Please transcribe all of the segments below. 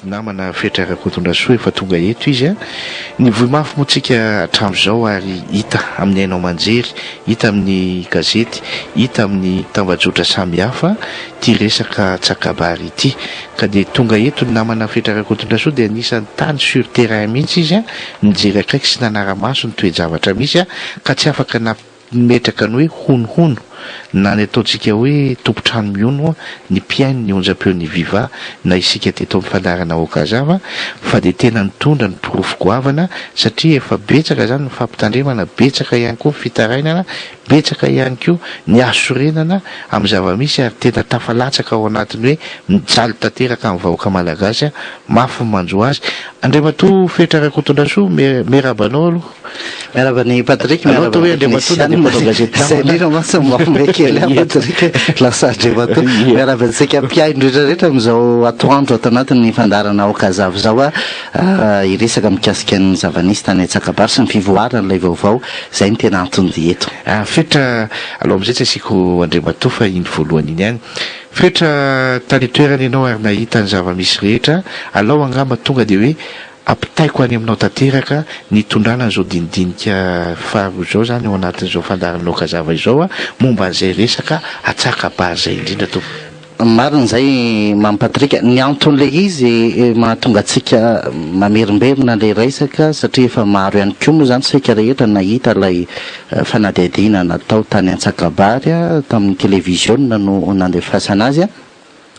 namana Fetra Rakotondrasoa efa tonga eto izy a. Nivoy mafy moa tsika hatramin'izao ary hita amin'ny haino aman-jery, hita amin'ny gazety, hita amin'ny tambajotra samihafa ity resaka Tsakabary ity. Ka dia tonga eto ny namana Fetra Rakotondrasoa dia anisan'ny tany sur terrain mihitsy izy nijery akaiky sy nanara-maso ny toe-javatra misy ka tsy afaka nametraka ny hoe honohono na ny ataontsika hoe tompon-trano mihono ny mpihaino ny onjam-peon'ny Viva na isika teto amin'ny fandaharana Okazava fa dia tena nitondra ny porofo goavana satria efa betsaka izany ny fampitandremana, betsaka ihany koa ny fitarainana, betsaka ihany koa ny hasorenana amin'ny zava-misy ary tena tafalatsaka ao anatin'ny hoe mijaly tanteraka ny vahoaka malagasy, mafy ny manjo azy. Andriamatoa Fetra Rakotondrasoa, miarahaba anao aloha. Miarahaba an'i Patrick, Aleo miarahaba atao hoe ny Andriamatoa na dia teknisianina. mpanao gazety Izay namana. indrindra mantsy no mampiomehy kely ahy Patrick, lasa Andriamatoa. Ie. Miarahaba antsika mpihaino rehetra rehetra amin'izao atoandro ato anatin'ny fandaharana Aoka Hazava izao aho hiresaka mikasika ny zava-nisy tany Antsakabary sy ny fivoaran'ilay vaovao. Izay no tena anton-dia eto. Ah, Fetra, alao amin'izay tsy asiako Andriamatoa fa iny voalohany iny ihany. Fetra, tany an-toerana ianao ary nahita ny zava-misy rehetra, alao angamba tonga dia hoe Ampitaiko any aminao tanteraka ny hitondrana an'izao dinidinika faharoa izao izany ao anatin'izao fandaharan'ny Laokazava izao momba an'izay resaka atsakabary izay indrindra tompoko. Marina izay Mamy Patrick. Ny anton'ilay izy mahatonga antsika mamerimberina ilay resaka satria efa maro ihany koa moa izany saika rehetra nahita ilay fanadihadiana natao tany Antsakabary tamin'ny televiziona no nandefasana azy.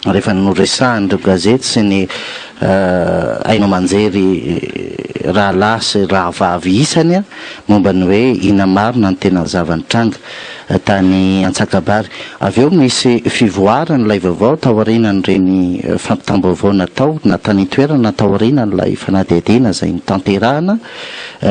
rehefa noresahan'ireo gazety sy ny haino aman-jery rahalahy sy rahavavy isany momba ny hoe inona marina ny tena zava-nitranga tany Antsakabary. Avy eo nisy fivoaran'ilay vaovao taorianan'ireny fampitam-baovao natao na tany an-toerana na taorianan'ilay fanadihadiana izay notanterahana.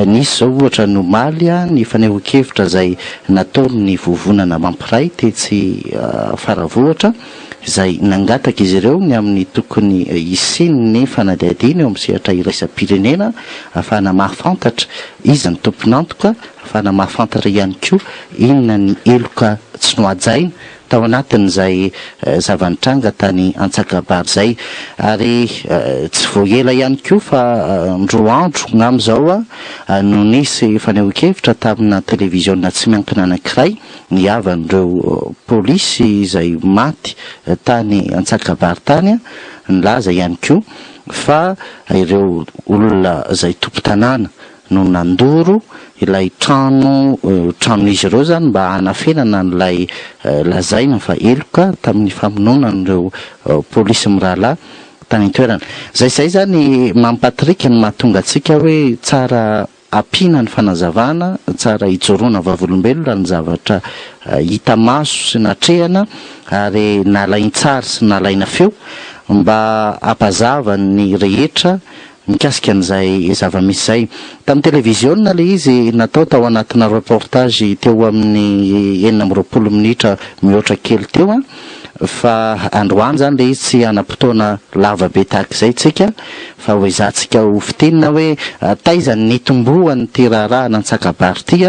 Nisy izao ohatra ny omaly ny fanehoan-kevitra izay nataon'ny vovonana Mampiray tetsy Faravohitra. izay nangataka izy ireo ny amin'ny tokony hisian'ny fanadihadiana eo amin'ny sehatra iraisam-pirenena ahafahana mahafantatra iza ny tompon'antoka, ahafahana mahafantatra ihany koa inona ny heloka tsy nohajaina tao anatin'izay zava-nitranga tany Antsakabary izay. Ary tsy vao ela ihany koa fa roa andro angamba izao no nisy fanehoan-kevitra tamina televiziona tsy miankina anankiray, ny havan'ireo polisy izay maty tany Antsakabary tany, nilaza ihany koa fa ireo olona izay tompon-tanàna no nandoro ilay trano, tranon'izy ireo izany mba hanafenana an'ilay lazaina fa heloka tamin'ny famonoana an'ireo polisy mirahalahy tany an-toerana. Izay izay izany Mamy Patrick no mahatonga antsika hoe tsara Ampiana ny fanazavana, tsara ijoroana vavolombelona ny zavatra hita maso sy natrehana ary nalain-tsary sy nalaina feo mba hampazava ny rehetra mikasika an'izay zava-misy izay. Tamin'ny televiziona ilay izy natao tao anatina reportage teo amin'ny 26 minitra mihoatra kely teo. Fa androany izany ilay izy tsy hanam-potoana lava be tahaka izay tsika fa ho ezahantsika ho fintinina hoe taiza ny nitomboan'ity raharaha an'Antsakabary ity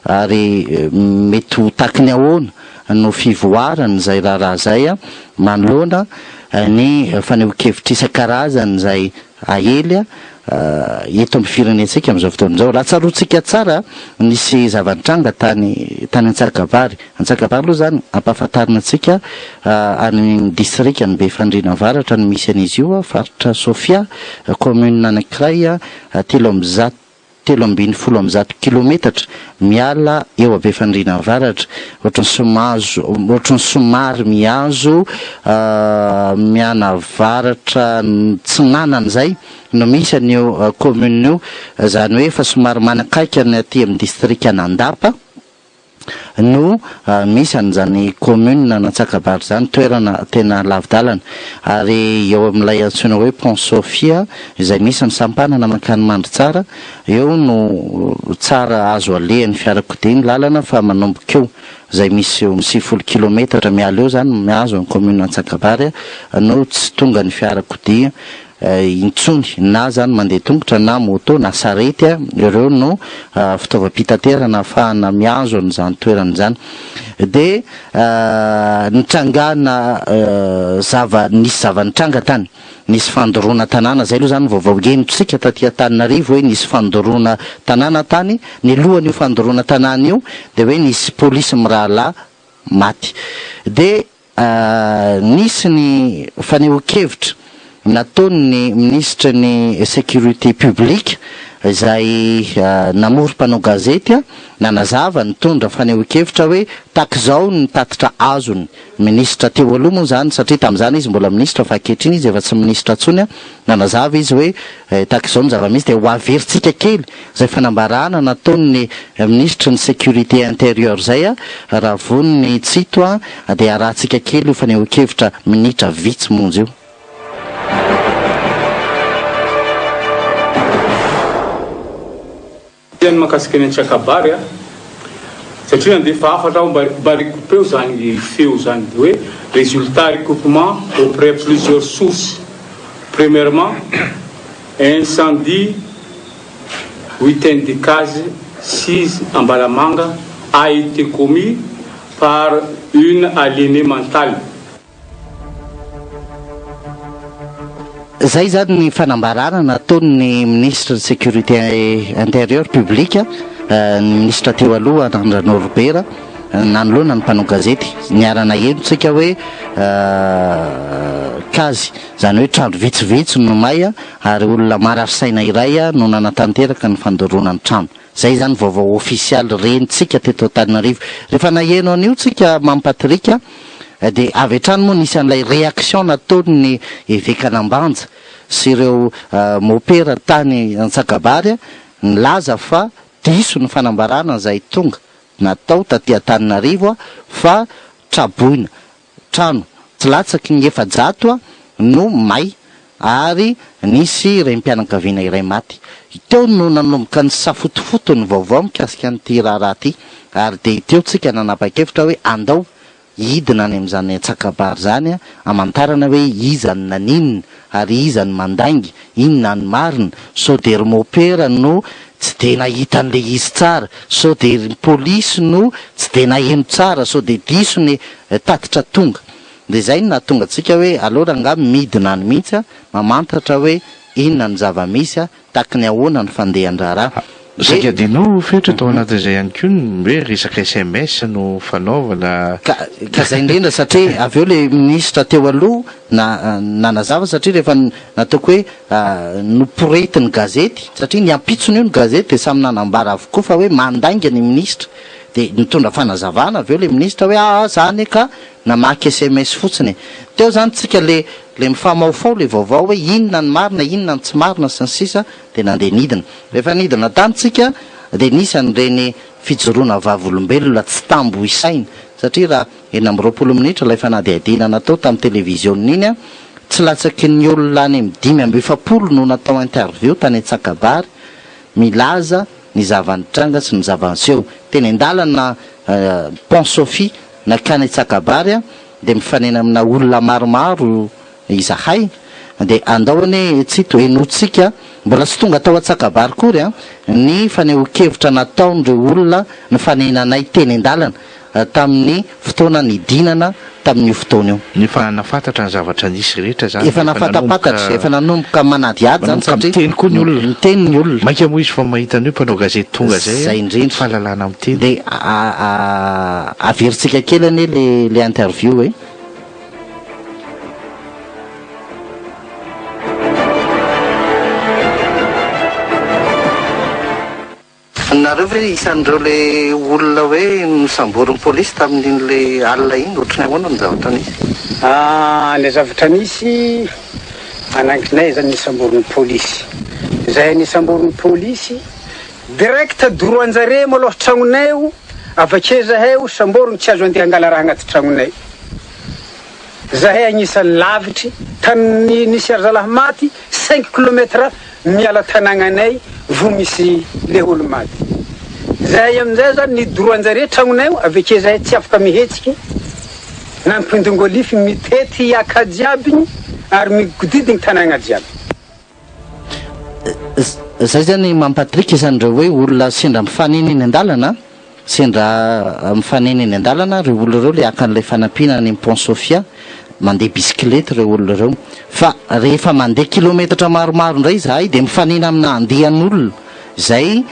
ary mety ho taky ny ahoana no fivoaran'izay raharaha izay manoloana ny fanehoan-kevitra isan-karazany izay Aely eto amin'ny firenentsika amin'izao fotoana izao. Raha tsaroantsika tsara, nisy zava-nitranga tany tany Antsakabary. Antsakabary aloha izany, ampahafantarina antsika, any amin'ny distrikan'i Befandriana Avaratra no misy an'izy io, faritra Sofia, commune anankiray 103. 113 kilometatra miala eo Befandriana Avaratra, ohatran'ny somazo ohatran'ny somary mihazo mianavaratra tsinanana izay no misy an'io commune io, izany hoe efa somary manakaiky ny aty amin'ny distrikan'Andapa. no misy an'izany commune an'Antsakabary izany, toerana tena lavi-dalana, ary eo amin'ilay antsoina hoe Pont Sofia izay misy ny sampanana mankany Mandritsara, eo no tsara azo alehan'ny fiarakodia ny lalana fa manomboka eo izay misy eo amin'ny 90 kilometatra miala eo izany mihazo ny commune Antsakabary no tsy tonga ny fiarakodia intsony na zany mandeha tongotra na moto na sarety a, ireo no fitaovam-pitaterana ahafahana mihazo an'izany toerana izany. Dia nitrangana zava, nisy zava-nitranga tany. Nisy fandoroana tanàna, izay aloha izany ny vaovao henontsika taty Antananarivo hoe nisy fandoroana tanàna tany, nilohan'io fandoroana tanàna io dia hoe nisy polisy mirahalahy maty. Dia nisy ny fanehoan-kevitra nataon'ny minisitry ny sécurité publique izay namory mpanao gazety nanazava nitondra fanehoan-kevitra hoe tahak'izao ny tatitra azony Minisitra teo aloha moa izany, satria tamin'izany izy mbola minisitra fa ankehitriny izy efa tsy minisitra intsony, nanazava izy hoe tahaka izao ny zava-misy dia ho averintsika kely izay fanambarana nataon'ny minisitry ny sécurité intérieure izay, raha vonona i Tsito dia arahantsika kely io fanehoan-kevitra minitra vitsy monja io. Teny mahakasika ny Antsakabary a! Satria nandefa hafatra aho mba mba recoupeo zany feo zany de hoe résultat recoupement auprès plusieurs sources premièrement incendie huitaine de case sise Ambalamanga a été commis par une aliénée mentale. Izay izany ny fanambarana nataon'ny minisitry ny sécurité intérieure publique, ny minisitra teo aloha Randra Norbert, nanoloana ny mpanao gazety. Niara-naheno tsika hoe kazy, izany hoe trano vitsivitsy no may ary olona marary saina iray no nanatanteraka ny fandoroana ny trano. Izay izany vaovao ofisialy rentsika teto Antananarivo. Rehefa naheno an'io tsika Mamy Patrick dia avy hatrany moa nisy an'ilay réaction nataon'ny evekan'Ambanja sy ireo mopera tany Antsakabary nilaza fa diso ny fanambarana izay tonga natao taty Antananarivo fa traboina Trano tsy latsaky ny 400 no may ary nisy renim-pianakaviana iray maty. Teo no nanomboka nisafotofoto ny vaovao mikasika an'ity raharaha ity ary dia teo tsika nanapa-kevitra hoe andao hidina any amin'izany Antsakabary izany hamantarana hoe iza no naninona ary iza no mandainga, inona no marina, sao dia ry mopera no tsy dia nahita an'ilay izy tsara, sao dia ry polisy no tsy dia naheno tsara, sao dia diso ny tatitra tonga. Dia izay no nahatonga antsika hoe aleo rangahy midina any mihitsy mamantatra hoe inona no zava-misy, Tahaky ny ahoana ny fandehan-draharaha? Saika adino Fetra tao anatin'izay ihany koa ny hoe resaka sms no fanaovana. Ka ka zay indrindra satria avy eo le minisitra teo aloha na nanazava satria rehefa nataoko hoe noporetin'ny gazety satria ny ampitsony io ny gazety dia samy nanambara avokoa fa hoe mandainga ny minisitra dia nitondra fanazavana avy eo le minisitra hoe aa za anie ka namaky sms fotsiny e! Teo zany tsika le Le mifamaofao le vaovao hoe inona ny marina inona ny tsy marina sy ny sisa dia nandeha nidina. Rehefa nidina tany tsika dia nisy an'ireny fijoroana vavolombelona tsy tambo isaina satria raha 26 minitra ilay fanadihadiana natao tamin'ny televiziona iny an, tsy latsaky ny olona any amin'ny 45 no natao interview tany Antsakabary milaza ny zava-nitranga sy ny zava-niseho. Teny an-dalana Pont Sophie nankany Antsakabary an, dia mifanena amina olona maromaro izahay dia andao anie Tsito henointsika, mbola tsy tonga tao Antsakabary akory an, ny fanehoan-kevitra nataon'ireo olona nifanenanay teny an-dalana tamin'ny fotoana nidinana tamin'io fotoana io. Efa nahafantatra ny zavatra nisy rehetra izany, Efa efa nahafantampantatra, nanomboka efa nanomboka manadihady izany manomboka satria miteny koa ny olona. miteny ny olona. Mainka moa izy fa mahita ny hoe mpanao gazety tonga izay Izay an, indrindra. fahalalana miteny. Dia Averintsika kely anie le le interview e. Nareo ve isan'ireo le olona hoe nosamborin'ny polisy tamin'iny le alina iny? Ohatran'ny ahoana ny zavatra nisy? Ah, le zavatra nisy, anankinay zany nisamborin'ny polisy. Zahay nisamborin'ny polisy, Direct doroanjare malôha tragnonay o, avake zahay o samborigny tsy azo andeha angala raha agnaty tragnonay. Zahay agnisan'ny lavitry, tany nisy ary zalahy maty, cinq kilomètre miala tanagnanay vo misy le olo maty. Zahay aminjay zany nidoroanjare tragnonay o, avake zahay tsy afaka mihetsiky, nampindongolify mitety aka jiaby igny ary migodidigny tanagna jiaby. Zay zany Mamy Patrick isan'ireo hoe olona sendra mifanena eny an-dalana, sendra mifanena eny an-dalana ireo olona ireo le haka an'ilay fanampiana any amin'ny Pont Sofia. mandeha bisikileta ireo olona ireo. Fa rehefa mandeha kilometatra maromaro indray izahay dia mifanena amina andian'olona izay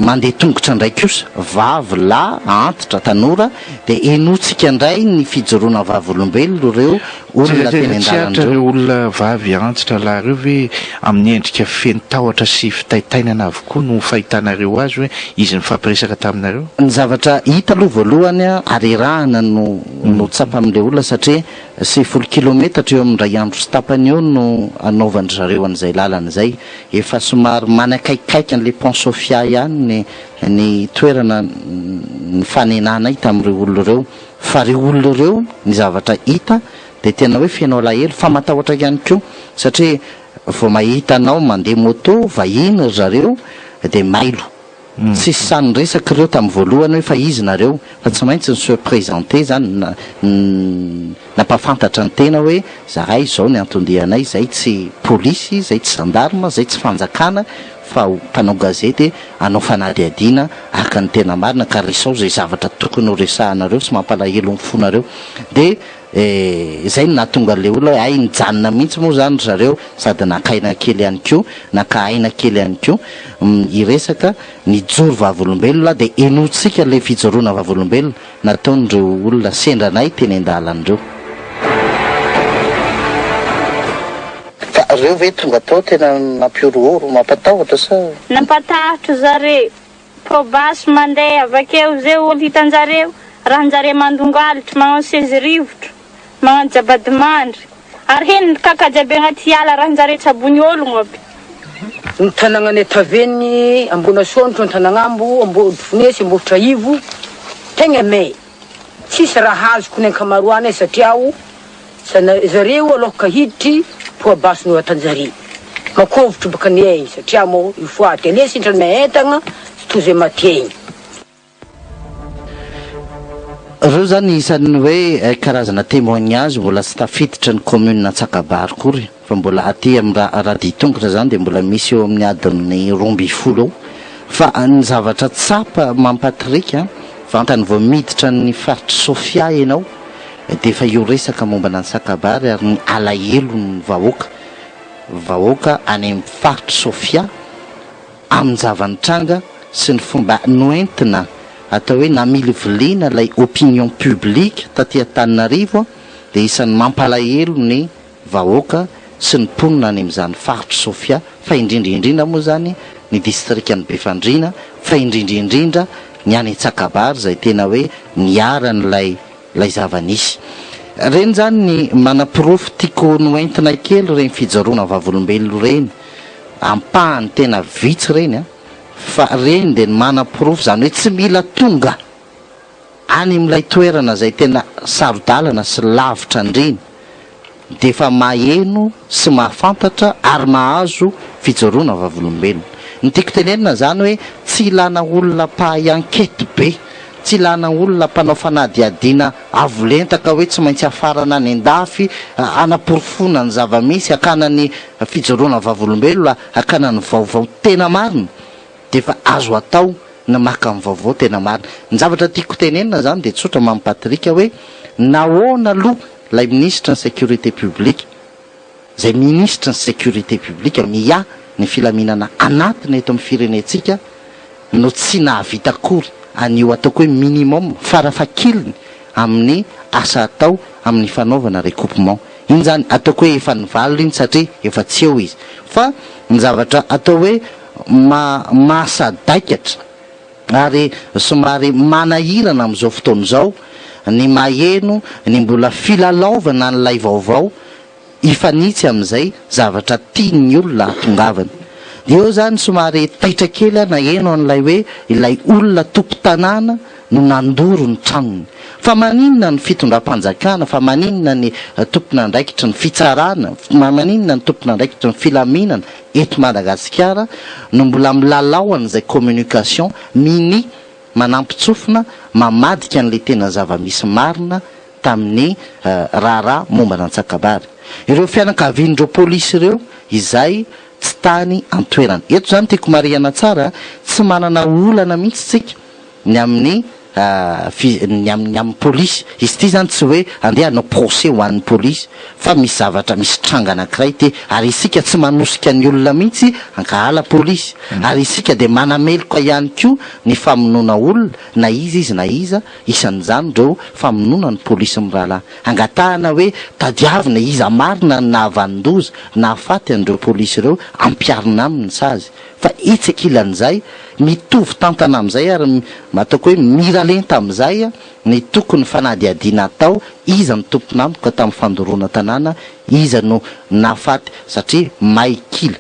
mandeha tongotra indray kosa, vavy, lahy, antitra, tanora, dia henointsika indray ny fijoroana vavolombelona ireo olona teny Tsy an-dalana aritra ireo. ireo olona vavy, antitra, lahy ireo ve amin'ny endrika feno tahotra sy fitaintainana avokoa no fahitanareo azy hoe izy nifampiresaka taminareo? Ny zavatra hita aloha voalohany, harerahana no no tsapa amin'ilay olona satria 90 kilometatra eo amin'ny iray andro sy tapany eo no anaovan-dry zareo an'izay lalana izay. Efa somary manakaikikaiky an'ilay Pont Sofia ihany ny ny toerana nifanenanay tamin'ireo olona ireo. Fa ireo olona ireo, ny zavatra hita dia tena hoe feno alahelo fa matahotra ihany koa satria vao mahita anao mandeha moto, vahiny ry zareo dia mailo. Tsisy sahy niresaka ireo tamin'ny voalohany hoe fa izy nareo fa tsy maintsy ni se présenter zany nampahafantatra ny tena hoe zahay izao ny anton-dianay, zay tsy polisy, zay tsy gendarme, zay tsy fanjakana fa mpanao gazety hanao fanadihadiana araka ny tena marina ka resaho izay zavatra tokony ho resahanareo sy mampalahelo ny fonareo dia Izay no nahatonga an'ilay olona hoe hay nijanona mihitsy moa izany ry zareo sady naka aina kely ihany koa, naka aina kely ihany koa hiresaka, nijoro vavolombelona dia henointsika ilay fijoroana vavolombelona nataon'ireo olona sendra anay teny an-dalana ireo. Fa ireo ve tonga tao tena nampihorohoro, mampatahotra sa? Nampatahotra zareo. Pao-basy mandeha avakeo ze olo hitanjareo rahanjare mandongalitry magnano sezy rivotro magnano jabadimandry ary heno ny kaka jiaby agnaty ala rahanjare tsabony ologno aby. Ny tanagnan'i Taveniny, Ambonasoanitro, Antanagnambo, Ambodifonesy, Ambohitraivo, tegna may. Tsisy raha azoko ny ankamaroanay satria aho zareo aloha ka hiditry poa basy no atanjare. Makovitry baka ny aigny satria moa io foaty anie sintrany may entagna tsy toy zay maty aigny. Reo zany isan'ny hoe karazana témoignage mbola tsy tafiditra ny commune Antsakabary akory fa mbola aty amin'ny raditongotra zany dia mbola misy eo amin'ny adiny 12 eo fa ny zavatra tsapa Mamy Patrick a, vantany vao miditra ny faritr'i Sofia ianao dia efa io resaka momba an'Antsakabary ary ny alahelon'ny vahoaka vahoaka any amin'ny faritr'i Sofia amin'ny zava-nitranga sy ny fomba noentina atao hoe namiliviliana ilay opinion publique taty Antananarivo dia isan'ny mampalahelo ny vahoaka sy ny mponina any amin'izany faritr'i Sofia fa indrindra indrindra moa izany ny distrikan'i Befandriana fa indrindra indrindra ny any Antsakabary izay tena hoe niharan'ilay ilay zava-nisy. Ireny izany ny manaporofo tiako noentina kely ireny fijoroana vavolombelona ireny, ampahany tena vitsy ireny an, fa ireny dia ny manaporofo izany hoe tsy mila tonga any amin'ilay toerana izay tena saro-dalana sy lavitra an'ireny dia efa maheno sy mahafantatra ary mahazo fijoroana vavolombelona. Ny tiako tenenina izany hoe tsy ilana olona mpahay enquête be, tsy ilana olona mpanao fanadihadiana avo lenta ka hoe tsy maintsy hafarana any an-dafy hanaporofoana ny zava-misy, hakana ny fijoroana vavolombelona, hakana ny vaovao tena marina dia efa azo atao ny maka ny vaovao tena marina. Ny zavatra tiako tenenina izany dia tsotra Mamy Patrick hoe nahoana aloha ilay minisitry ny sécurité publique, izay minisitry ny sécurité publique miahy ny filaminana anatiny eto amin'ny firenentsika no tsy nahavita akory an'io ataoko hoe minimum farafahakeliny amin'ny asa atao amin'ny fanaovana recoupement. Iny izany ataoko hoe efa nivalona iny satria efa tsy eo izy. Fa ny zavatra atao hoe mahasadaikatra ary somary manahirana amin'izao fotoana izao ny maheno ny mbola filalaovana an'ilay vaovao hifanitsy amin'izay zavatra tian'ny olona hahatongavana. Dia eo izany somary taitra kely aho naheno an'ilay hoe ilay olona tompon-tanàna no nandoro ny tranony. Fa maninona ny fitondram-panjakana, fa maninona ny tompon'andraikitry ny fitsarana, fa maninona ny tompon'andraikitry ny filaminana eto Madagasikara no mbola milalao an'izay communication minia manampin-tsofina mamadika an'ilay tena zava-misy marina tamin'ny raharaha momba an'Antsakabary. Ireo fianakavian'ireo polisy ireo izay tsy tany an-toerana. Eto izany tiako marihana tsara, tsy manana olana mihitsy isika ny amin'ny fi, ny amin'ny amin'ny polisy. Izy ity izany tsy hoe andeha hanao procès ho an'ny polisy fa misy zavatra, misy tranga anankiray ity. Ary isika tsy manosika ny olona mihitsy hankahala polisy. Ary isika dia manameloka ihany koa ny famonoana olona na iza izy na iza, isan'izany ireo famonoana ny polisy mirahalahy. Angatahana hoe tadiavina iza marina no nahavanon-doza, nahafaty an'ireo polisy ireo, ampiharina aminy ny sazy. Fa etsy ankilan'izay, mitovy tantana amin'izay ary ataoko hoe miralenta amin'izay ny tokony fanadihadiana atao, iza no tompon'antoka tamin'ny fandoroana tanàna, iza no nahafaty satria may kila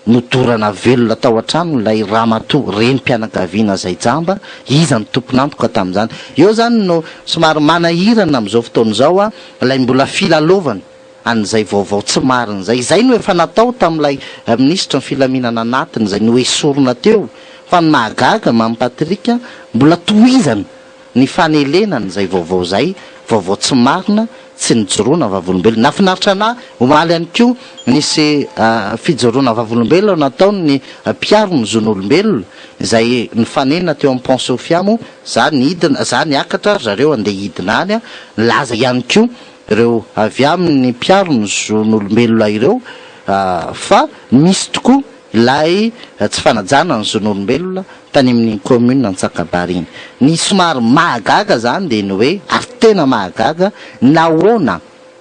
nodorana velona tao an-trano ilay ramatoa renim-pianakaviana izay jamba, iza no tompon'antoka tamin'izany. Eo izany no somary manahirana amin'izao fotoana izao ilay mbola filalaovana. an'izay vaovao tsy marina izay. Izay no efa natao tamin'ilay minisitry ny filaminana anatiny izay noesorina teo. Fa ny mahagaga Mamy Patrick, mbola tohizana ny fanelenana izay vaovao izay, vaovao tsy marina, tsy nijoroana vavolombelona. Nahafinaritra anah omaly ihany koa nisy fijoroana vavolombelona nataon'ny mpiaro ny zon'olombelona izay nifanena teo amin'ny Pont Sofia moa, za nidina, za niakatra ry zareo andeha hidina any, nilaza ihany koa ireo avy amin'ny mpiaro ny zon'olombelona ireo fa misy tokoa ilay tsy fanajana ny zon'olombelona tany amin'iny commune Antsakabary iny. Ny somary mahagaga izany dia ny hoe, ary tena mahagaga, nahoana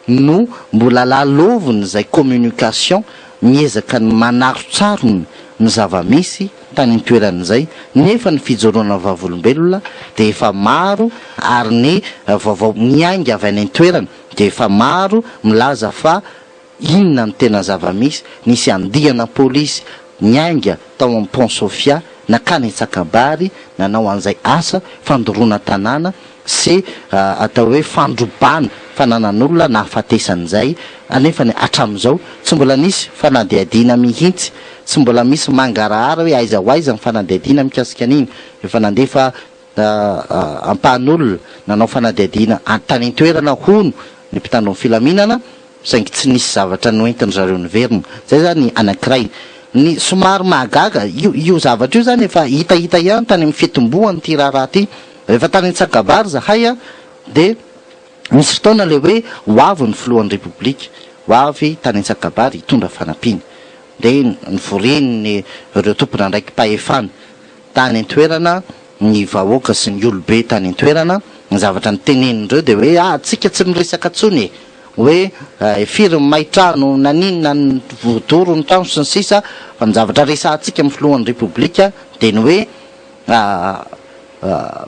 no mbola lalaovin'izay communication miezaka ny manarontsarona ny zava-misy tany an-toerana izay, nefa ny fijoroana vavolombelona dia efa maro ary ny vaovao miainga avy any an-toerana dia efa maro milaza fa inona no tena zava-misy, nisy andiana polisy niainga tao amin'ny Pont Sofia nankany Antsakabary nanao an'izay asa fandoroana tanàna sy atao hoe fandrobana fananan'olona nahafatesan'izay anefa ny hatramin'izao tsy mbola nisy fanadihadiana mihitsy, tsy mbola misy mangarahara hoe aiza ho aiza ny fanadihadiana mikasika an'iny, efa nandefa ampahan'olona nanao fanadihadiana tany an-toerana hono ny mpitandro ny filaminana saingy tsy nisy zavatra noentin-dry zareo niverina. Izay izany anankiray. Ny somary mahagaga, io io zavatra io izany efa hitahita ihany tany amin'ny fitomboan'ity raharaha ity. Rehefa tany Antsakabary izahay dia nisy fotoana ilay hoe ho avy ny filohan'ny Repoblika, ho avy tany Antsakabary hitondra fanampiana. Dia nivorian'ny ireo tompon'andraiki-pahefana tany an-toerana ny vahoaka sy ny olobe tany an-toerana, ny zavatra notenenin'ireo dia hoe ah tsika tsy miresaka intsony e! hoe firy ny may trano, naninona ny voadoro ny trano sy ny sisa fa ny zavatra resahantsika amin'ny filohan'ny Repoblika dia ny hoe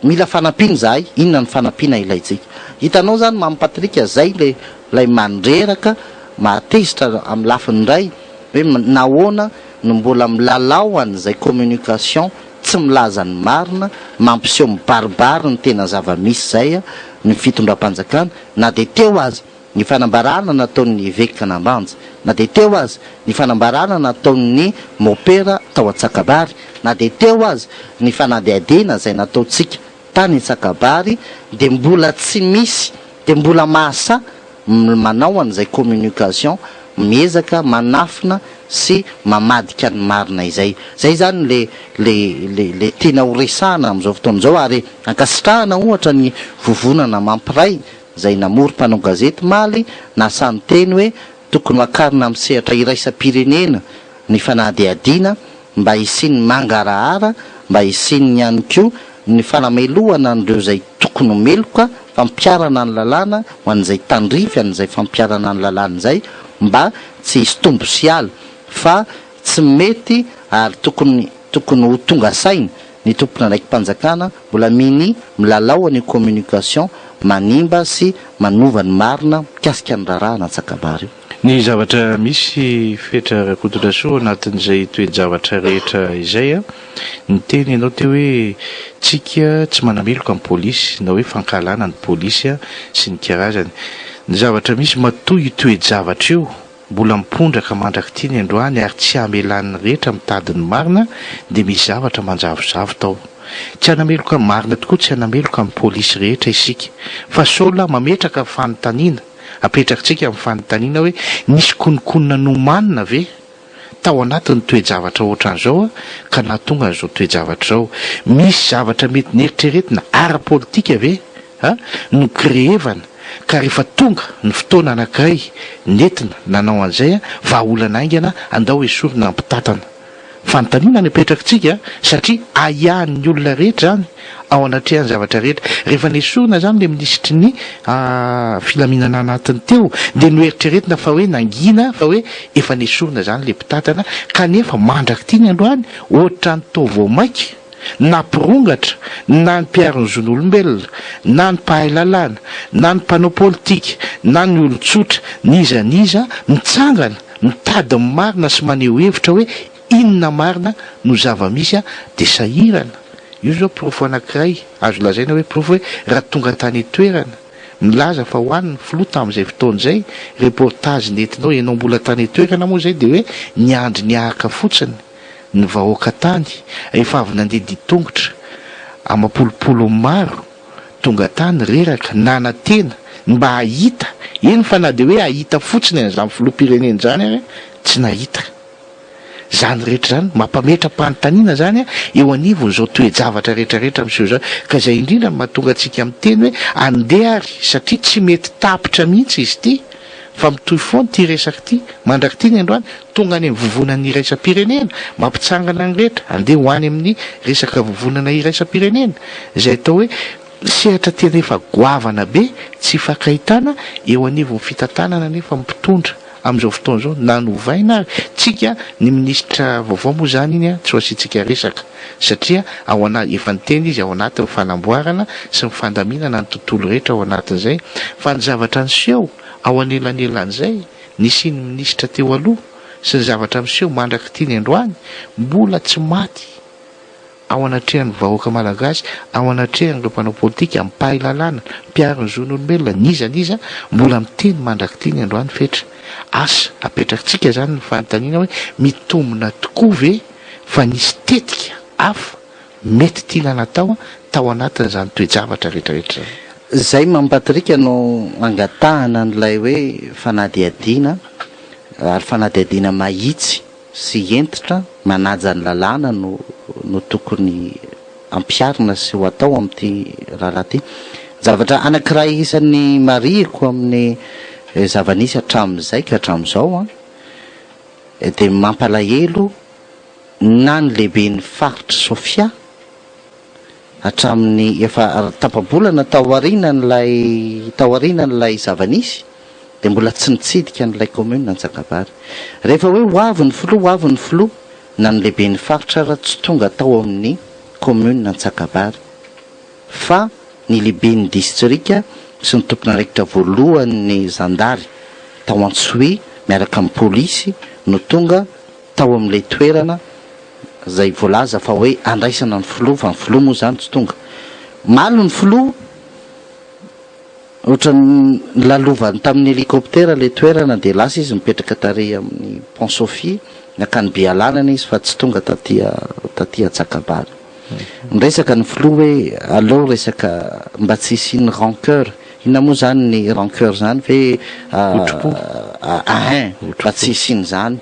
mila fanampiana izahay, inona ny fanampiana ilaintsika? Hitanao izany Mamy Patrick, izay ilay ilay mandreraka, mahatezitra amin'ny lafiny iray hoe nahoana no mbola milalao an'izay communication tsy milaza ny marina, mampiseho mibaribary ny tena zava-misy izay ny fitondram-panjakana na dia teo aza ny fanambarana nataon'ny Eveka Nambanja, na dia teo aza ny fanambarana nataon'ny Mopera tao Antsakabary, na dia teo aza ny fanadihadiana izay nataontsika tany Antsakabary dia mbola tsy misy dia mbola mahasahy manao an'izay communication miezaka manafina sy mamadika ny marina izay. Izay izany le le le le tiana ho resahana amin'izao fotoana izao ary ankasitrahana ohatra ny vovonana mampiray izay namory mpanao gazety omaly nahasahy niteny hoe tokony ho akarina amin'ny sehatra iraisam-pirenena ny fanadihadiana mba hisian'ny mangarahara, mba hisian'ny ihany koa ny fanamelohana an'ireo izay tokony ho meloka, fampiharana ny lalàna ho an'izay tandrify an'izay fampiharana ny lalàna izay mba tsy hisy tombo sy ala fa tsy mety ary tokony tokony ho tonga saina ny tompon'andraiki-panjakana mbola minia milalao an'io communication manimba sy manova ny marina mikasika ny raharaha an'Antsakabary io. Ny zavatra misy Fetra Rakotondrasoa anatin'izay toe-javatra rehetra izay an, niteny ianao teo hoe tsika tsy manameloka ny polisy na hoe fankahalana ny polisy sy ny karazany. Ny zavatra misy matoa io toe-javatra io mbola mipondraka mandrak'ity ny androany ary tsy hamelan'ny rehetra mitady ny marina dia misy zavatra manjavozavo tao. Tsy hanameloka marina tokoa tsy hanameloka ny polisy rehetra isika fa sao lahy mametraka fanontaniana Apetrakitsika ny fanontaniana hoe nisy kononkonona nomanina ve tao anatin'ny toe-javatra ohatran'izao ka nahatonga an'izao toe-javatra izao. Misy zavatra mety neritreretina ara-politika ve no crehevana ka rehefa tonga ny fotoana anankiray nentina nanao an'izay vahaolana haingana andao esorina ny mpitantana. Fanontaniana no apetrakitsika satria ahiahin'ny olona rehetra izany ao anatrehan'ny zavatra rehetra. Rehefa nesorina izany ilay minisitry ny filaminana anatiny teo dia noeritreretina fa hoe nangina fa hoe efa nesorina izany ilay mpitantana kanefa mandrak'ity ny androany ohatran'ny toa vao mainka nampirongatra na ny mpiaro ny zon'olombelona na ny mpahay lalàna na ny mpanao politika na ny olon-tsotra n'iza n'iza mitsangana mitady ny marina sy maneho hevitra hoe inona marina no zava-misy dia sahirana. Io izao porofo anankiray azo lazaina hoe porofo hoe raha tonga tany an-toerana milaza fa ho any ny filoha tamin'izay fotoana izay, reportage nentinao, ianao mbola tany an-toerana moa izay dia hoe niandry nihahaka fotsiny ny vahoaka tany efa avy nandeha dian-tongotra amam-polopolony maro tonga tany reraka, nanantena ny mba hahita, eny fa na dia hoe hahita fotsiny an'izany filoham-pirenena izany ary tsy nahita. Izany rehetra izany, mampametra-panontaniana izany eo anivon'izao toe-javatra rehetra rehetra miseho izao. Ka izay indrindra no mahatonga antsika miteny hoe andeha ary satria tsy mety tapitra mihitsy izy ity fa mitohy foana ity resaka ity mandrak'ity ny androany, tonga any amin'ny vovonana iraisam-pirenena, mampitsangana ny rehetra, andeha ho any amin'ny resaka vovonana iraisam-pirenena, izay atao hoe sehatra tena efa goavana be tsy ifankahitana eo anivon'ny fitantanana anefa ny mpitondra amin'izao fotoana izao, na novaina ary tsika ny minisitra vaovao moa izany iny tsy ho asiantsika resaka satria ao ana efa niteny izy ao anatin'ny fanamboarana sy ny fandaminana ny tontolo rehetra ao anatin'izay fa ny zavatra niseho ao anelanelan'izay nisian'ny minisitra teo aloha sy ny zavatra miseho mandrak'ity ny androany mbola tsy maty ao anatrehan'ny vahoaka malagasy, ao anatrehan'ireo mpanao politika, mpahay lalàna, mpiaro ny zon'olombelona, n'iza n'iza, mbola miteny mandrak'ity ny androany Fetra. Asa, apetrakitsika izany ny fanontaniana hoe mitombina tokoa ve fa nisy tetika hafa mety tiana natao tao anatin'izany toe-javatra rehetrarehetra izany? Izay Mamy Patrick no angatahana an'ilay hoe fanadihadiana ary fanadihadiana mahitsy sy hentitra manaja ny lalàna no no tokony ampiharina sy ho atao amin'ity raharaha ity. Zavatra anankiray isan'ny marihiko amin'ny zava-nisy hatramin'izay ka hatramin'izao dia mampalahelo na ny lehiben'ny faritr'i Sofia hatramin'ny efa tapa-bolana taorianan'ilay taorianan'ilay zava-nisy dia mbola tsy nitsidika an'ilay commune Antsakabary. Rehefa hoe ho avy ny filoha, ho avy ny filoha, na ny lehiben'ny faritra ara tsy tonga tao amin'ny commune Antsakabary fa ny lehiben'ny distrika sy ny tompon'andraikitra voalohan'ny zandary tao Antsohihy miaraka amin'ny polisy no tonga tao amin'ilay toerana izay voalaza fa hoe andraisana ny filoha fa ny filoha moa izany tsy tonga. Omaly ny filoha ohatran'ny nolalovany tamin'ny hélicoptère ilay toerana dia lasa izy nipetraka tary amin'ny Pont Sophie nankany Bealanana izy fa tsy tonga taty taty Antsakabary. Niresaka ny filoha hoe aleo resaka mba tsy hisian'ny rancœur. Inona moa izany ny rancœur izany ve Otripo. Ahin, mba tsy hisian'izany.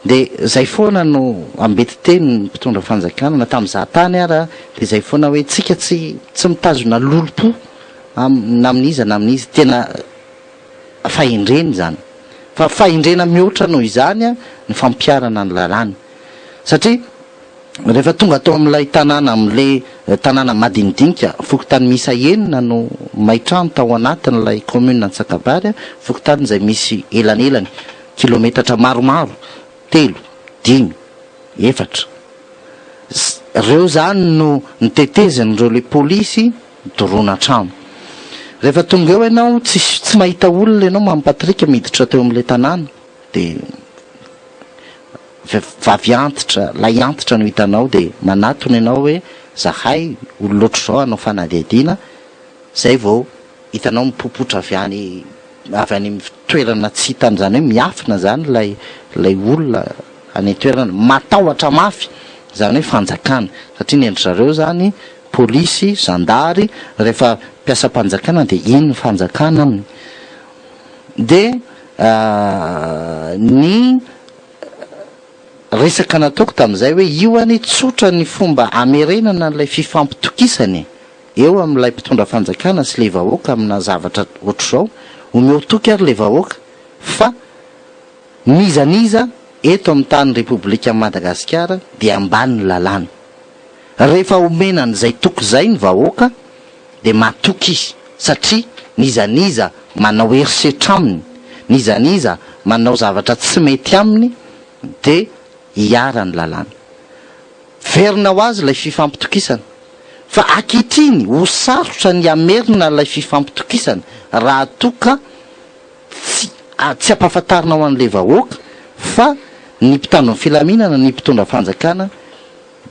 Dia izay foana no ambetitenin'ny mpitondra fanjakana, na tamin'izaho tany ara dia izay foana hoe tsika tsy tsy mitazona lolompo am na amin'iza na amin'iza. Tena fahendrena izany. Fa fahendrena mihoatra noho izany ny fampiharana ny lalàna. Satria Rehefa tonga tao amin'ilay tanàna amin'ilay tanàna madinidinika, fokontany miisa enina no may trano tao anatin'ilay commune Antsakabary, fokontany izay misy elanelany kilometatra maromaro, telo, dimy, efatra. Ireo izany no notetezin'ireo ilay polisy doroana trano. Rehefa tonga eo ianao, tsisy tsy mahita olona ianao Mamy Patrick miditra teo amin'ilay tanàna dia. Vavy antitra, lahy antitra no hitanao dia manatona ianao hoe zahay olona ohatr'izao hanao fanadihadiana, zay vao hitanao mipopotra avy any avy any amin'ny toerana tsy hitany izany hoe miafina izany ilay ilay olona any an-toerana, matahotra mafy izany hoe fanjakana satria ny an-dry zareo izany polisy, zandary, rehefa mpiasam-panjakana dia iny ny fanjakana aminy. Dia ny Resaka nataoko tamin'izay hoe io anie tsotra ny fomba hamerenana an'ilay fifampitokisana e! Eo amin'ilay mpitondra fanjakana sy ilay vahoaka amina zavatra ohatr'izao, omeo toky ary ilay vahoaka fa n'iza n'iza eto amin'ny tany Repoblikan'i Madagasikara dia ambany ny lalàna. Rehefa omena an'izay toky izay ny vahoaka dia matoky izy satria n'iza n'iza manao herisetra aminy, n'iza n'iza manao zavatra tsy mety aminy dia iharan'ny lalàna. Verina ho azy ilay fifampitokisana. Fa ankehitriny ho sarotra ny hamerina ilay fifampitokisana raha toa ka tsy tsy ampahafantarina ho an'ilay vahoaka fa ny mpitandro ny filaminana, ny mpitondra fanjakana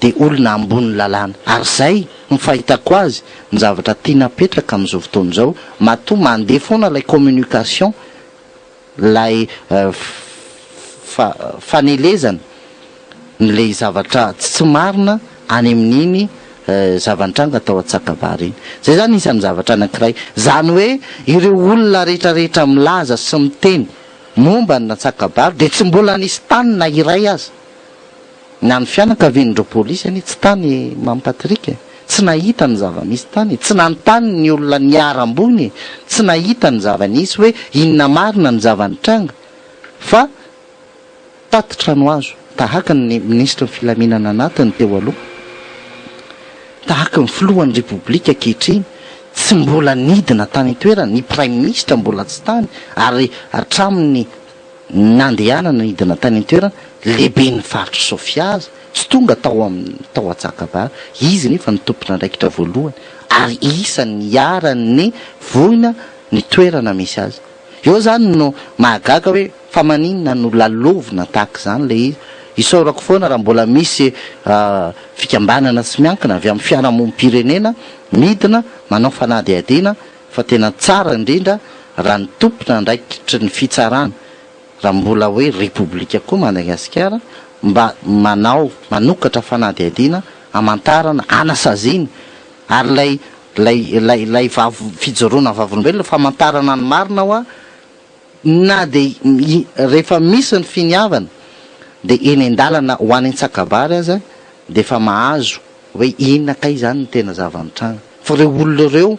dia olona ambony lalàna. Ary izay ny fahitako azy ny zavatra tiana apetraka amin'izao fotoana izao, matoa mandeha foana ilay communication, ilay fanelezana ilay zavatra tsy marina any amin'iny zava-nitranga tao Antsakabary iny. Izay izany isan'ny zavatra anankiray. Izany hoe ireo olona rehetra rehetra milaza sy miteny momba ny Antsakabary dia tsy mbola nisy tany na iray aza. Na ny fianakavian'ireo polisy anie tsy tany Mamy Patrick e! Tsy nahita ny zava-misy tany e! Tsy nanontany ny olona niharam-boina e! Tsy nahita ny zava-nisy hoe inona marina ny zava-nitranga fa tatitra no azo, tahaka ny minisitry ny filaminana anatiny teo aloha, tahaka ny filohan'ny repoblika ankehitriny, tsy mbola nidina tany an-toerana, ny praiminisitra mbola tsy tany ary hatramin'ny Nandehanana nidina tany an-toerana, lehiben'ny faritr'i Sofia aza tsy tonga tao amin'ny tao Antsakabary, izy nefa no tompon'andraikitra voalohany ary isan'ny niharan'ny voina ny toerana misy azy. Eo izany no mahagaga hoe fa maninona no lalovina tahaka izany ilay izy. Isaorako foana raha mbola misy fikambanana tsy miankina avy amin'ny fiarahamonim-pirenena midina manao fanadihadiana Fa tena tsara indrindra raha ny tompon'andraikitry ny fitsarana, raha mbola hoe Repoblika koa Madagasikara, mba manao, manokatra fanadihadiana hamantarana, hanasaziana, ary ilay, ilay, ilay, ilay vavo, fijoroana vavolombelona, famantarana ny marina hoa, na dia rehefa misy ny finiavana dia eny an-dalana ho any Antsakabary aza dia efa mahazo hoe inona kay izany no tena zava-nitranga. Fa ireo olona ireo,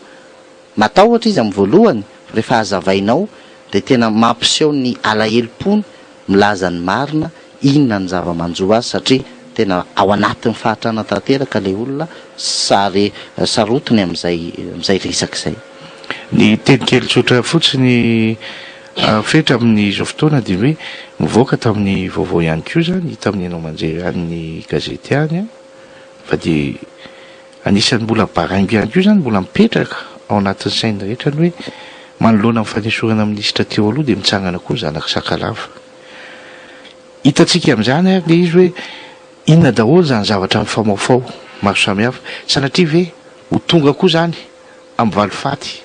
matahotra izy amin'ny voalohany, fa rehefa hazavainao dia tena mampiseho ny alahelom-pony, milaza ny marina, inona ny zava-manjo azy satria tena ao anatin'ny fahantrana tanteraka ilay olona sary sarotiny amin'izay amin'izay resaka izay. Ny teny kely tsotra fotsiny Fetra amin'izao fotoana dia hoe mivoaka tamin'ny vaovao ihany koa izany hita amin'ny haino aman-jery any gazety any fa dia anisan'ny mbola baraingo ihany koa izany mbola mipetraka ao anatin'ny sain'ny rehetra ny hoe manoloana ny fanesorana minisitra teo aloha dia mitsangana koa ny zanak'i Sakalava. Hitantsika amin'izany ary ilay izy hoe inona daholo izany zavatra mifamaofao maro samihafa. Sanatria ve ho tonga koa izany amin'ny valifaty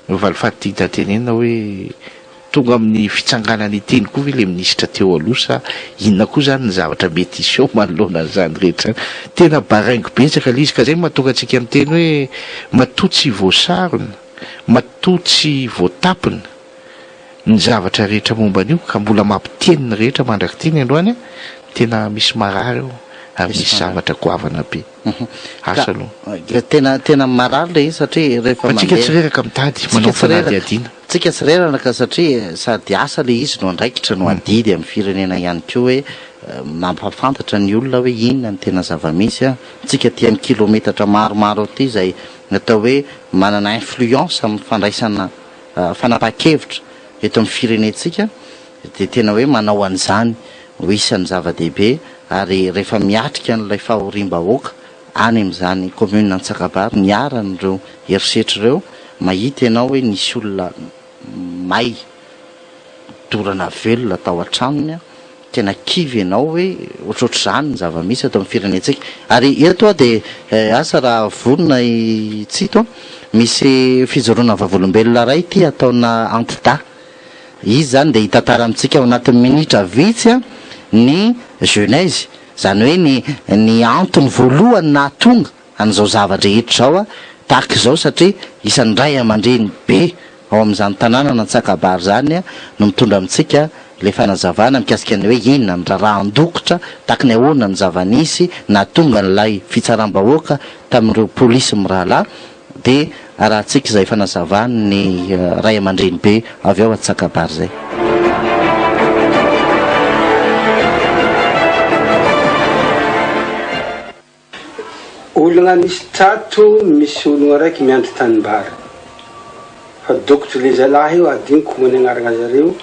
Ny valifaty hita tenenina hoe tonga amin'ny fitsanganana hiteny koa ve ilay minisitra teo aloha sa inona koa izany ny zavatra mety hiseho manoloana an'izany rehetra izany. Tena baraingo betsaka ilay izy ka izay no mahatonga antsika miteny hoe matoa tsy voasarona, matoa tsy voatapina ny zavatra rehetra momba an'io ka mbola mampiteny ny rehetra mandrak'ity ny androany, tena misy marary ao ary misy zavatra goavana be. Asa aloha. Ka tena tena marary le izy satria rehefa Fa tsika mandeha tsy reraka mitady, tsika manao tsy reraka fanadihadiana. tsika tsy reraka satria sady asa le izy no andraikitra no adidy amin'ny firenena ihany koa hoe mampahafantatra ny olona hoe inona ny tena zava-misy an, tsika aty amin'ny kilometatra maromaro aty izay atao hoe manana influence amin'ny fandraisana fanapahan-kevitra eto amin'ny firenentsika dia tena hoe manao an'izany ho isan'ny zava-dehibe ary rehefa miatrika an'ilay fahoriam-bahoaka any amin'izany commune Antsakabary niharan'ireo herisetra ireo, mahita ianao hoe nisy olona may dorana velona tao an-tranony, tena kivy ianao hoe ohatrohatr'izany ny zava-misy eto amin'ny firenentsika. Ary eto aho dia asa raha vonona i Tsito, misy fijoroana vavolombelona iray ity ataona anti-dahy. Izy izany dia hitantara amintsika ao anatin'ny minitra vitsy ny Genèse, izany hoe ny ny antony voalohany nahatonga an'izao zava-drehetra izao tahaka izao satria isan'ny ray aman-dreny be ao amin'izany tanànan'Antsakabary izany no mitondra amintsika. Ilay fanazavana mikasika ny hoe inona ny raharahan-dokotra, tahaka ny ahoana ny zava-nisy nahatonga an'ilay fitsaram-bahoaka tamin'ireo polisy mirahalahy dia arahantsika izay fanazavan'ny ray aman-drenibe avy ao Antsakabary izay. Ologna nisy tato misy ologna raiky miandry tanimbary fa dokotry le zalahy io adinoko moa ny agnaragna zareo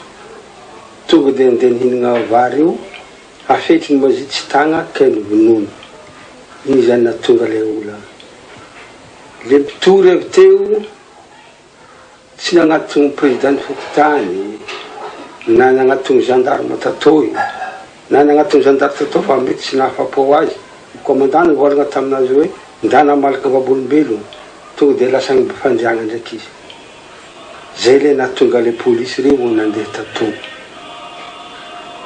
tonga de ndeha nihinagna vary io afetriny moa izy tsy tagna kay novonoiny igny zany nahatonga le olagna le mpitory avy teo Tsy nagnatogno président ny fokontany na nagnatogno gendarme tatô io na nagnatogno zandary tatô fa mety tsy nahafapo azy. Ny commandant nivolagna taminazy hoe ndana malaka vavolombelogno, tonga de lasa agny Befandriagna ndraiky izy. Zay le nahatonga le polisy reo nandeha tatô.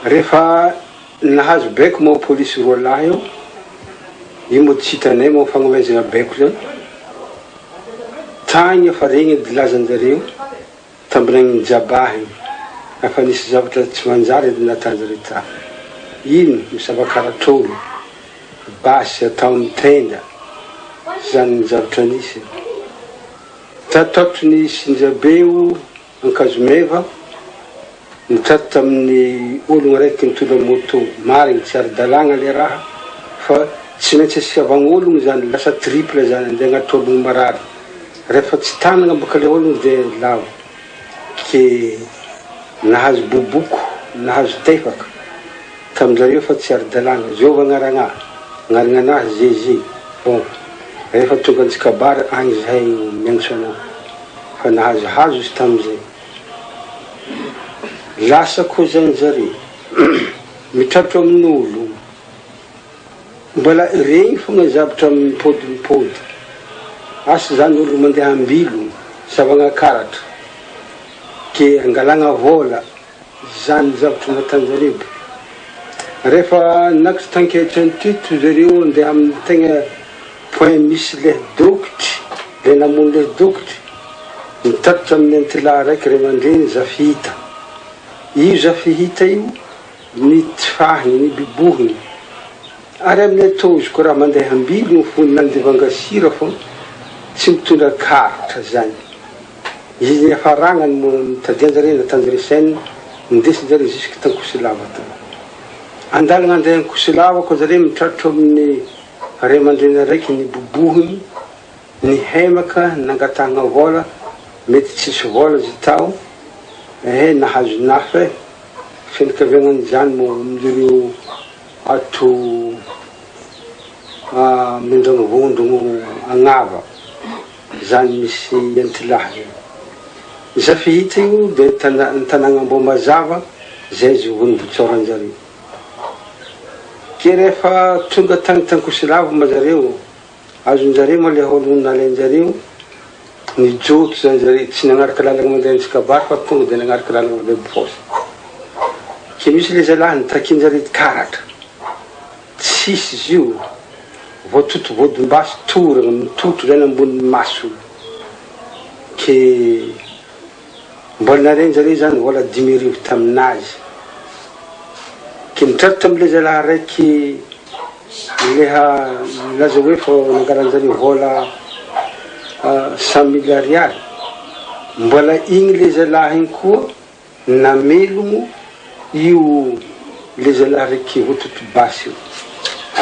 Rehefa nahazo baiko moa polisy roalahy io, io moa tsy hitanay moa fagnomezagna baiko zany. Tagny efa regny edy lazanjareo tambinagniny jabahy afa nisy zavatra tsy manjary edy natanjareo ta. Ino misava karatr'olo, basy atao am tenda, zany ny zavatra nisy. Tatoato ny sinjabeo Ankazomeva, nitraty tamin'ny ologno araiky nitondra moto, marigny tsy ara-dalàgna le raha fa tsy maintsy asiavagn'ologno zany, lasa triple zany andeha agnatitra ologno marary, rehefa tsy tanagna bôka le ologno de lavo, ke nahazo boboko, nahazo tefaka taminjareo fa tsy ara-dalàgna, zôva agnaragna, agnaragnanahy Zeze, bon rehefa tonga Antsikabary agny zahay miantso anao. Fa nahazohazo izy tamin'izay. Lasa koa zany zare mitratra amin'olo. Mbola regny fogna zavatra mipody mipody. Asa zany olo mandeha ambilo savagna karatra ke angalagna vôla zany zavatra nataonjareo be. Rehefa nakatra tanketran'ity zareo andeha amin'ny tegna Point misy le dokotry, le namono le dokotry, nitatitra amin'ny antilahy raiky ray aman-dreny Zafihita. Io Zafihita io nitifahiny, nibibohiny. Ary amin'ny ataozy koa raha mandeha ambily fony nandevanga sira fô tsy mitondra karatra zany. Izy niafaragnany moa nitadianjare nataonjare chaine, nindesinjare jusque t'Ankosilava tany. Andalagna andeha Ankosilava koa zare mitratra amin'ny Ray aman-dreny araiky nibobohiny, nihemaka, nangatahagna vôla, mety tsisy vôla izy tao, ehe nahazo nafy e, fianakaviagna an'izany moa amin'ireo ato Mendragnivondrogno Agnava zany misy antilahy zany. Zafihita io de tanàgna Ambohimazava zay izy vao nivotsoran-jareo. Ke rehefa tonga tany Tankosilavy moa zareo, azon-jareo moa le olo nalain-jareo, nijotso zany zareo, tsy nagnaraka lalagna mandeha Antsikabary fa tonga de nagnaraka lalagna mandeha Befaosa. Ke misy le zalahy nitakin-jareo karatra, tsisy izy io, voatoto vodim-basy toragna, mitotro zany ambonin'ny masony. Ke. Mbola naren-jareo zany vola 5000 taminazy. Ke nitratra tamle zalahy raiky leha nilaza hoe fa nangalan-jareo vola 100 mille ariary. Mbola igny le zalahy igny koa namelogno io le zalahy raiky voatoto basy io.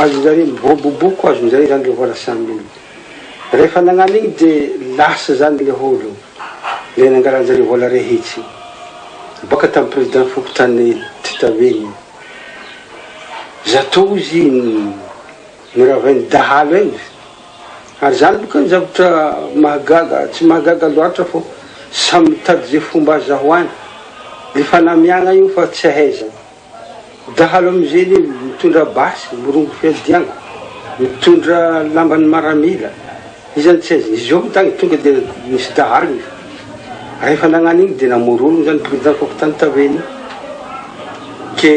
Azon-jareo voaboboko azon-jareo zany le vola 100 mille. Rehefa nagnano igny de lasa zany le olo. Le nangalanjareo vola rehitsy baka tam président fokontany Titavegny zato izy noravainy dahalo egny ary zany boka ny zavatra mahagaga tsy mahagaga loatra fô samy mitady ze fomba azahoany le fanamiagna io fa tsy ahaizana. Dahalo amizeny mitondra basy, mirongo fiadiagna, mitondra lamban'ny maramila, izy zany tsy aiza, izy io tagny tonga de nisy dahalo izy, rehefa nagnano igny de namory ologno zany président fokontany taveny ke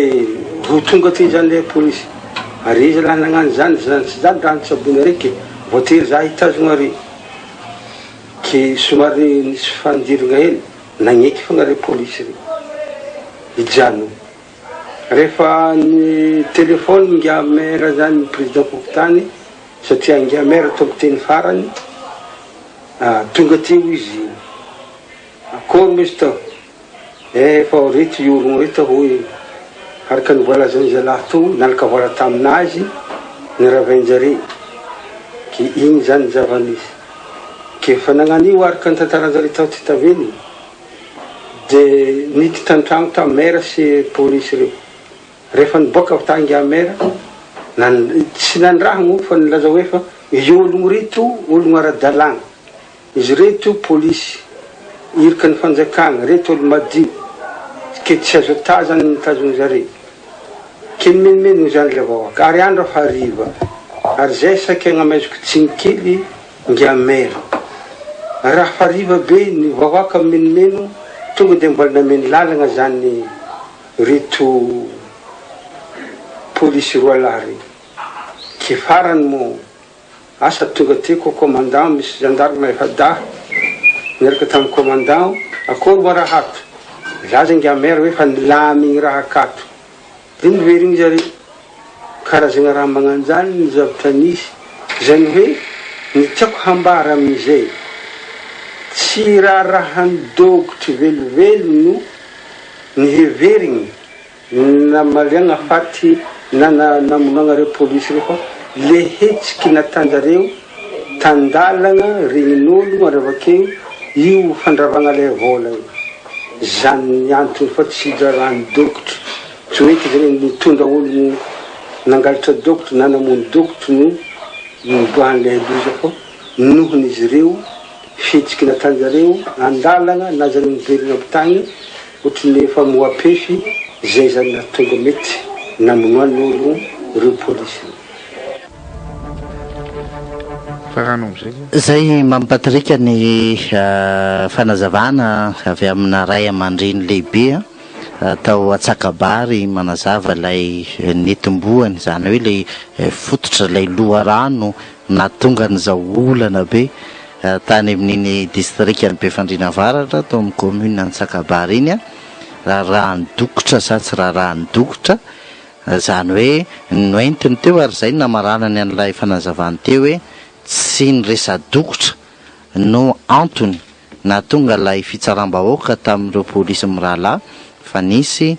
ho tonga aty zany le polisy, ary izy raha nagnano zany, zany sy zany raha nitsaboina are ke voatery za hitazogno are, ke somary nisy fandiragna hely, nagneky fogna re polisy re hijanogno. Rehefa ny téléphone ingahy maire zany président fokontany satria ingahy maire tompon-teny farany, tonga teo izy, akory moa izy tao, eh efa reto i ologno reto hoy araka ny voalazan'ny zalahy teo, nalaka vola taminazy ny ravain-jare, ke igny zany ny zava-nisy, ke efa nagnano io araka ny tantaran-jare tao tsy tavela. De niditra tantragno tao maire sy polisy reo. Rehefa niboaka avy tany ingahy maire, nan- tsy nandrahagno fa nilaza hoe fa i ologno reto ologno ara-dalàgna, izy reto polisy, iraka ny fanjakagna, reto olo madio, ke tsy azo atà zany ny mitazogno zare. Ke nimenomenogno zany le vahoaka. Ary andro efa hariva, ary zay saika agnamaiziko tsiny kely Ngiamera. Raha hariva be ny vahoaka mimenomeno tonga dia mbola nameno lalagna zany reto polisy roalahy reo. Ke farany moa asa tonga teo ko commandant misy gendarme efa-dahy niaraka tamin'ny commandant akory moa raha ato? Nilaza Ngiamera hoe fa nilamigny raha akato. Dia niverigny zare. Karazagna raha magnanjany ny zavatra nisy, zany hoe ny tiako hambara amin'izay, tsy raharahan'ny dogotry velively no niheverigny namaliagna faty na namonoagna reo polisy reo fa le hetsiky natanjareo tan-dalagna regnin'ologno ary avakeo io fandravagna le vôla io. Zany ny antony fa tsy raharahan'ny dogotry. Tsy hoe izy ireny nitondra ologno nangalatra dokotro na namono dokotro no niboahan'ilay loza fa nohon'izy ireo fihetsiky nataonjareo andalagna na zareo niverina avy tagny ohatry ny efa moapefy zay zany nahatonga mety namonoan'olo ireo polisy ireo. Farano amizay zay. Zay Mamy Patrick ny fanazavana avy amina ray aman-dreny lehibe. Tao Antsakabary manazava ilay netimbohany, izany hoe ilay fototra, ilay loharano nahatonga an'izao olana be tany amin'iny distrikan'i Befandriana Avaratra, tao amin'ny commune Antsakabary iny, raharahan'ny dokotra sa tsy raharahan'ny dokotra, izany hoe noentiny teo ary izay no namaranany an'ilay fanazavany teo hoe tsy ny resa-dokotra no antony nahatonga ilay fitsaram-bahoaka tamin'ireo polisy mirahalahy fa nisy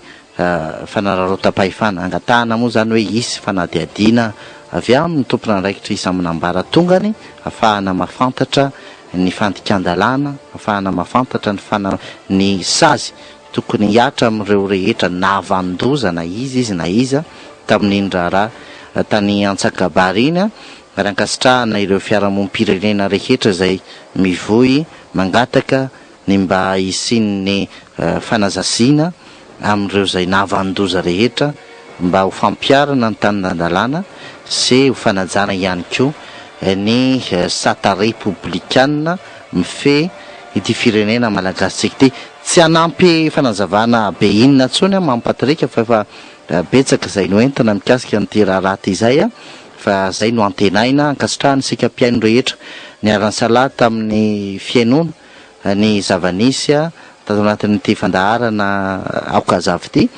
fanararaotam-pahefana. Angatahana moa izany hoe hisy fanadihadiana avy amin'ny tompon'andraikitra isan'ambaratongany ahafahana mahafantatra ny fandikan-dalàna, ahafahana mahafantatra ny fana ny sazy tokony hihatra amin'ireo rehetra nahavanon-doza na iza izy na iza tamin'iny raharaha tany Antsakabary iny. Ary ankasitrahana ireo fiarahamonim-pirenena rehetra izay mivoy mangataka ny mba hisian'ny fanazaziana amin'ireo izay nahavanon-doza rehetra mba ho fampiharana ny tanin-dalàna sy ho fanajana ihany koa ny sata repoblikana mifehy ity firenena malagasintsika ity. Tsy hanampy fanazavana be inona intsony aho Mamy Patrick fa efa betsaka izay noentina mikasika an'ity raharaha ity izay. Fa zay no antenaina, ankasitrahana isika mpihaino rehetra niara-nisalahy tamin'ny fihainoana ny zava-nisy tato anatin'ity fandaharana Aoka Hazava ity.